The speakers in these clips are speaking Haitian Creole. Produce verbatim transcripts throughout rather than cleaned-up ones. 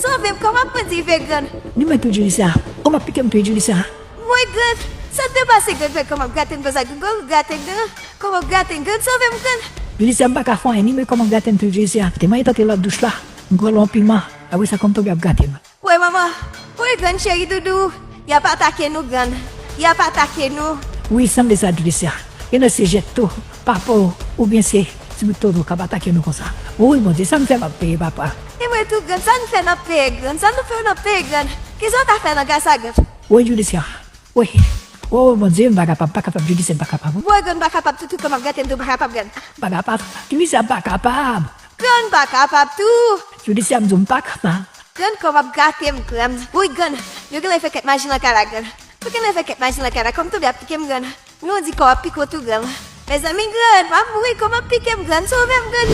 Sove m, kòman pou di ve grann? Ni mwen tou, Julissa. Kòman pike m tou, Julissa? Woy grann, sa te pase grann, fè kòman grate m konsa, grann, kòman grate m grann? Kòman grate m grann, sove m grann? Julissa, m pa ka fè anyen, ni mwen kòman grate m tou, Julissa. Te mwen tante lòt douch la, m gwo lon piman. Apre sa, kòm tonbe ap grate m. Woy manman, woy grann cheri doudou, y ap atake nou grann, y ap atake nou. Wi, sanble sa, Julissa. Gen nan se jèt tou, papa w, oubyen se ti bout tonton k ap atake nou konsa. Woy Bondye, sa n fè m ap peye papa. E mwen tou grann, sa n fè n ap peye grann, sa n fè n ap peye grann. Kisa w ta fè nan ka sa grann? Woy Julissa, woy. Woy Bondye, m pa kapab, pa kapab, Julissa, m pa kapab. Woy grann, m pa kapab, toutou kòm ap grate m tou, m pa kapab grann. M pa kapab, Julissa, m pa kapab. Grann pa kapab tou. Julissa, m di w m pa kapab. Grann kòm ap grate m grann. Woy grann, yo genlè fè kèk maji nan kay la grann. Yo genlè fè kèk maji nan kay la, kòm tonbe ap pike m grann. Blondie kòm ap pike w tou grann. Mezanmi grann, m ap mouri, kòm ap pike m grann, sove m grann.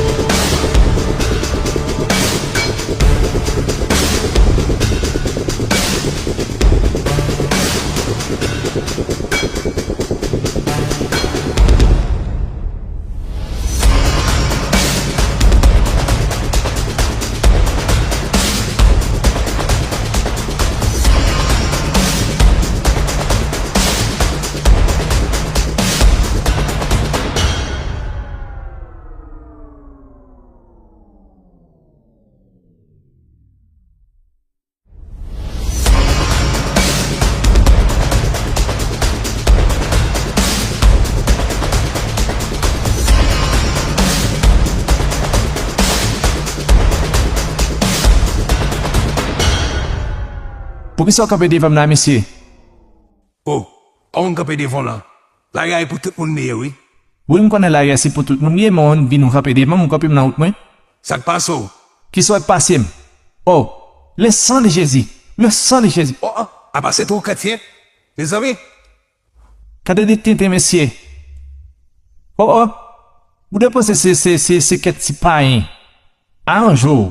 Poukisa w kanpe devan m la, mesye? Oh, pa moun kanpe devan w la. Lari a e pou tout moun li ye, wi. Wi, m konnen lari a se pou tout moun li ye, men w vin kanpe devan m, ou kanpe m nan wout mwen. Sa k pase w? Kisa w ap pase m? Oh, le sang de Jésus, le sang de Jésus. Oh, oh, apa se tou kretyen? Mezanmi. Gade de tenten, mesye. Oh, oh. Ou te panse se, se, se, se kèk ti payen. Aranje w.